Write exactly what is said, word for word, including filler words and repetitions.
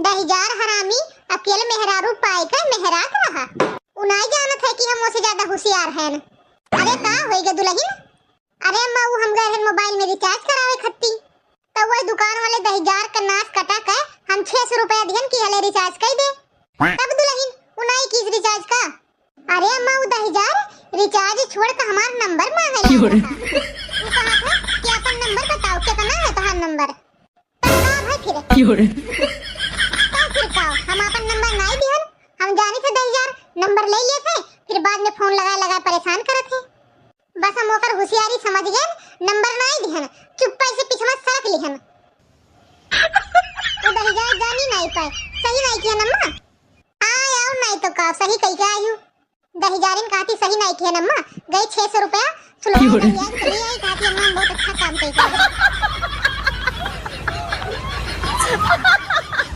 दहिजार हरामी, अकेल मेहरारू पाए के मेहरात रहा। उ नाई जानत है कि हम ओसे ज्यादा होशियार हैं। अरे का होई गे दुलहिन? अरे अम्मा, उ हम गए हैं मोबाइल में रिचार्ज करावे खत्ती, त वही दुकान वाले दहिजार का नास कटा के हम छह सौ रुपया दिहन कि हले रिचार्ज कई दे। तब दुलहिन उ नाई कीस रिचार्ज का। अरे अम्मा, उ दहिजार रिचार्ज छोड़ के हमार नंबर मांगे क्यों रे? लागल था। उ कहा था कि अपन नंबर बताओ, कितना है तोहार नंबर? तब का भाई फिर? क्यों रे? तब फिर का? हम अपन नंबर नाई दिहन, हम जानी थे दहिजार नंबर ले लिए थे, फिर बाद में फोन लगा लगा परेशान करत है। बस हम ओकर होशियारी समझ गए, नंबर नाई दिहन, चुप्पा से पीछे में सरक लिहन। उ दहिजार जानी नाई पाए, सही नाई किया नम्मा। आय और नाई तो का, सही कही के आयु। दहिजारिन कहती सही नाई किया नम्मा, गई छह सौ रुपया सुलवा क्यों रे? दहिजार चली आई, कहती अम्मा हम बहुत अच्छा काम कही के आए।